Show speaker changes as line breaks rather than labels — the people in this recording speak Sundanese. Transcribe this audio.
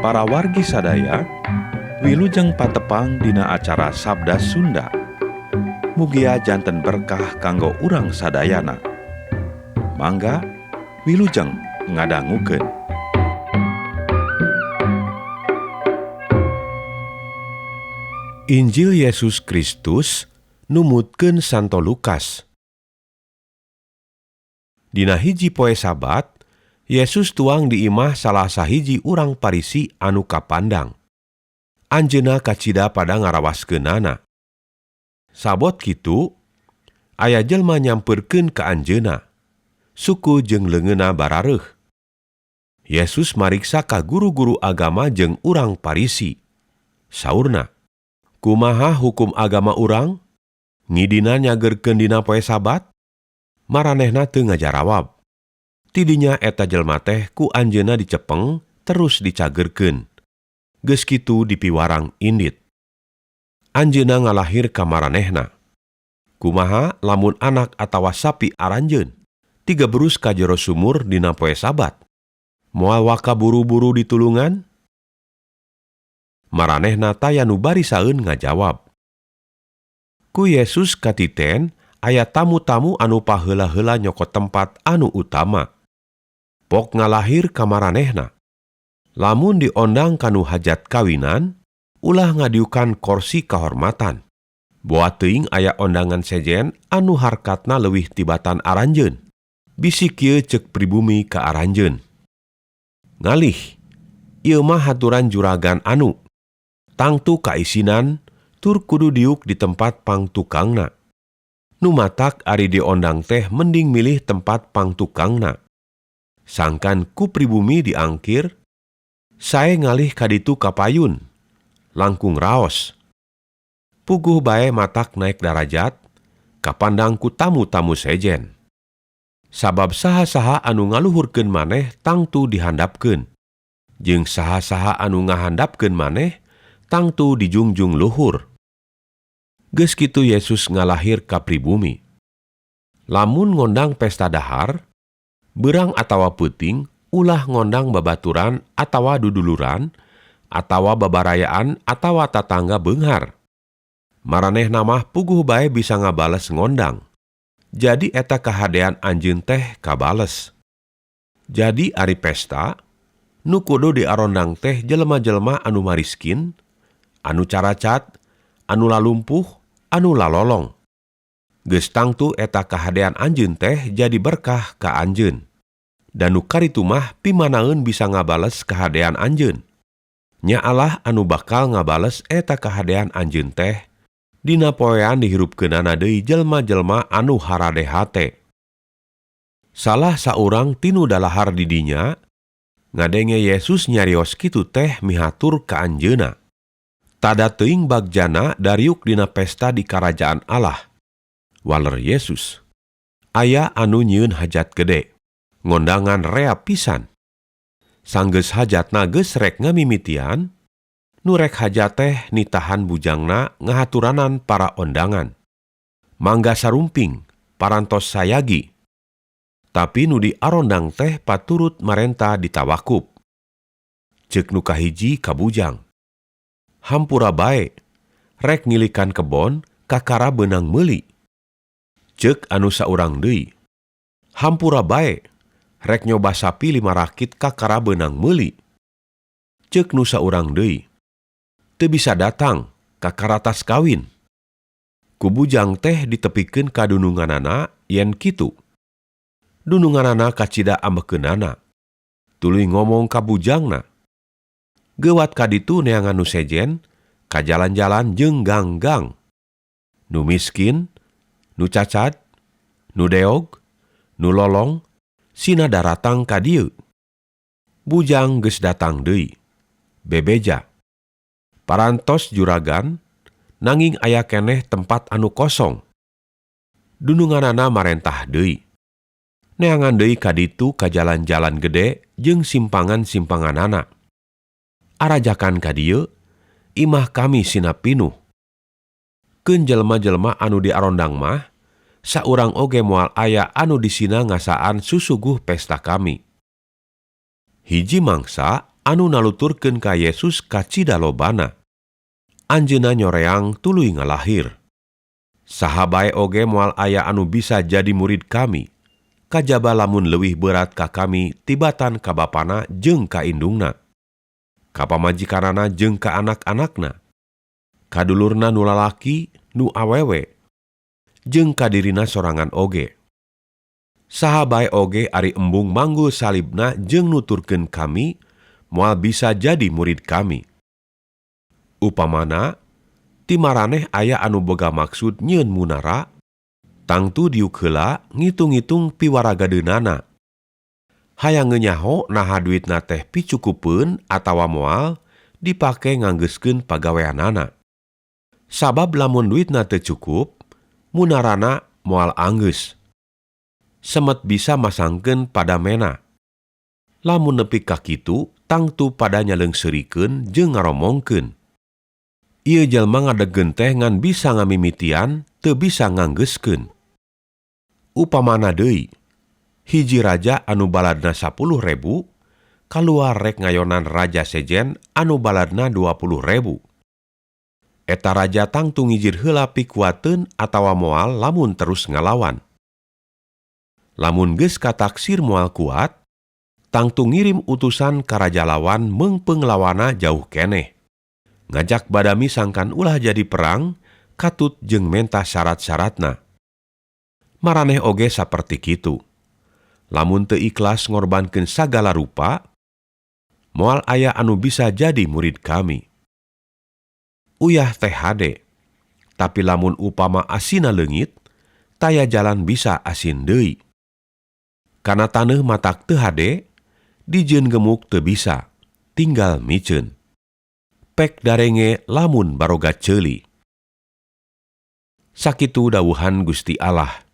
Para wargi sadaya, wilujeng patepang dina acara Sabda Sunda. Mugia janten berkah kanggo urang sadayana. Mangga wilujeng ngadangukeun. Injil Yesus Kristus numutkeun Santo Lukas. Dina hiji poe Sabat, Yesus tuang di imah salah sahiji urang Parisi anu kapandang. Anjeunna kacida pada ngarawaskeunana. Sabot kitu, aya jelma nyamperkeun ka anjeunna. Suku jeung leungeunna barareuh. Yesus mariksa ka guru-guru agama jeung urang Parisi. Saurna, "Kumaha hukum agama urang? Ngidina nyagerkeun dina poe Sabat?" Maranehna teu ngajarawab. Tidinya eta jelma teh ku anjeunna dicepeng terus dicagerkeun. Geus kitu dipiwarang indit. Anjeunna ngalahir ka maranehna. Kumaha lamun anak atawa sapi aranjeun tigebrus ka jero sumur dina poe Sabat? Moal waka buru-buru ditulungan? Maranehna taya nu barisaeun ngajawab. Ku Yesus katiten aya tamu-tamu anu paheula-heula nyokot tempat anu utama. Pok ngalahir ka maranehna. Lamun diondang kanu hajat kawinan, ulah ngadiukan korsi kahormatan. Boa teuing aya ondangan sejen anu harkatna leuwih tibatan aranjeun. Bisi kieu ceuk pribumi ka aranjeun. Ngalih, ieu mah haturan juragan anu. Tangtu kaisinan tur kudu diuk di tempat pangtukangna. Nu matak ari diondang teh mending milih tempat pangtukangna. Sangkan ku pribumi diangkir, sae ngalih kaditu kapayun, langkung raos. Puguh bae matak naik darajat, kapandang ku tamu-tamu sejen. Sabab saha-saha anu ngaluhurkeun maneh tangtu dihandapkeun, jeung saha-saha anu ngahandapkeun maneh tangtu dijungjung luhur. Geus kitu Yesus ngalahir ka pribumi. Lamun ngondang pesta dahar, beurang atawa peuting ulah ngondang babaturan atawa duduluran atawa babarayaan atawa tatangga beunghar. Maranehna mah puguh bae bisa ngabales ngondang. Jadi eta kahadean anjeun teh kabales. Jadi ari pesta, nu kudu diarondang teh jelema-jelema anu mariskin, anu caracat, anu lalumpuh, anu lalolong. Geus tangtu eta kahadean anjeun teh jadi berkah ka anjeun. Dan nu karitu mah pimanaeun bisa ngabales kahadean anjeun. Nya Allah anu bakal ngabales eta kahadean anjeun teh dina poean dihirupkeunana deui jelma-jelma anu harade hate. Salah saurang tinu dalahar di dinya ngadenge Yesus nyarios kitu teh mihatur ka anjeunna. Tada teuing bagjana dariuk dina pesta di karajaan Allah. Waler Yesus, aya anu nyieun hajat gede, ngondangan rea pisan. Sanggeus hajatna geus rek ngamimitian, nu rek hajat teh nitahan bujangna ngahaturanan para ondangan. Mangga sarumping, parantos sayagi. Tapi nu diarondang teh paturut marenta ditawakup. Ceuk nu kahiji ka bujang. Hampura bae, rek ngilikan kebon kakara beunang meuli. Ceuk anu saurang deui. Hampura bae, rek nyoba sapi 5 rakit kakara beunang meuli. Ceuk nu saurang deui. Teu bisa datang kakara tas kawin. Ku bujang teh ditepikeun ka dununganana yen kitu. Dununganana kacida ambekeunana. Tuluy ngomong ka bujangna. Geuwat kaditu neangan nu sejen, ka jalan-jalan jeung gang-gang. Nu miskin, nu cacat, nu deog, nu lolong, sina daratang ka dieu. Bujang geus datang deui. Bebeja. Parantos juragan, nanging aya keneh tempat anu kosong. Dununganana marentah deui. Neangan deui kaditu ka jalan-jalan gede jeung simpangan-simpanganana. Arajakan ka dieu, imah kami sina pinuh. Keun jelema-jelema anu diarondang mah, saurang oge moal aya anu disina ngasaan susuguh pesta kami. Hiji mangsa Anu naluturkeun ka Yesus kacida lobana. Anjeunna nyoreang tuluy ngalahir. Saha bae oge moal aya anu bisa jadi murid kami, kajaba lamun leuwih beurat ka kami tibatan ka bapana jeung ka indungna, ka pamajikanana jeung ka anak-anakna, ka dulurna nu lalaki, nu awewe, jeung ka dirina sorangan oge. Saha bae oge ari embung manggul salibna jeung nuturkeun kami, moal bisa jadi murid kami. Upamana, ti maraneh aya anu boga maksud nyieun munara, tangtu diuk heula ngitung-ngitung piwaragadeunana. Hayang nyaho naha duitna teh picukupeun atawa moal dipake nganggeuskeun pagaweanana. Sabab lamun duitna teu cukup, munarana moal anggeus. Semet bisa masangkeun padamena. Lamun nepi ka kitu, tangtu pada nyaleungseurikeun jeung ngaromongkeun. Ieu jelma ngadegkeun teh ngan bisa ngamimitian, teu bisa nganggeuskeun. Upamana deui, hiji raja anu baladna 10.000, kaluar rek ngayonan raja sejen anu baladna 20.000. Eta raja tangtu ngijir heula pikuateun atawa moal lamun terus ngalawan. Lamun geus kataksir moal kuat, tangtu ngirim utusan ka raja lawan meungpeung lawana jauh keneh. Ngajak badami sangkan ulah jadi perang, katut jeung menta syarat-syaratna. Maraneh oge saperti kitu. Lamun teu ikhlas ngorbankeun sagala rupa, moal aya anu bisa jadi murid kami. Uyah teh hade, tapi lamun upama asina leungit, taya jalan bisa asin deui. Kana taneuh matak teu hade, dijieun gemuk teu bisa, tinggal miceun. Pek darenge lamun baroga ceuli. Sakitu dawuhan Gusti Allah.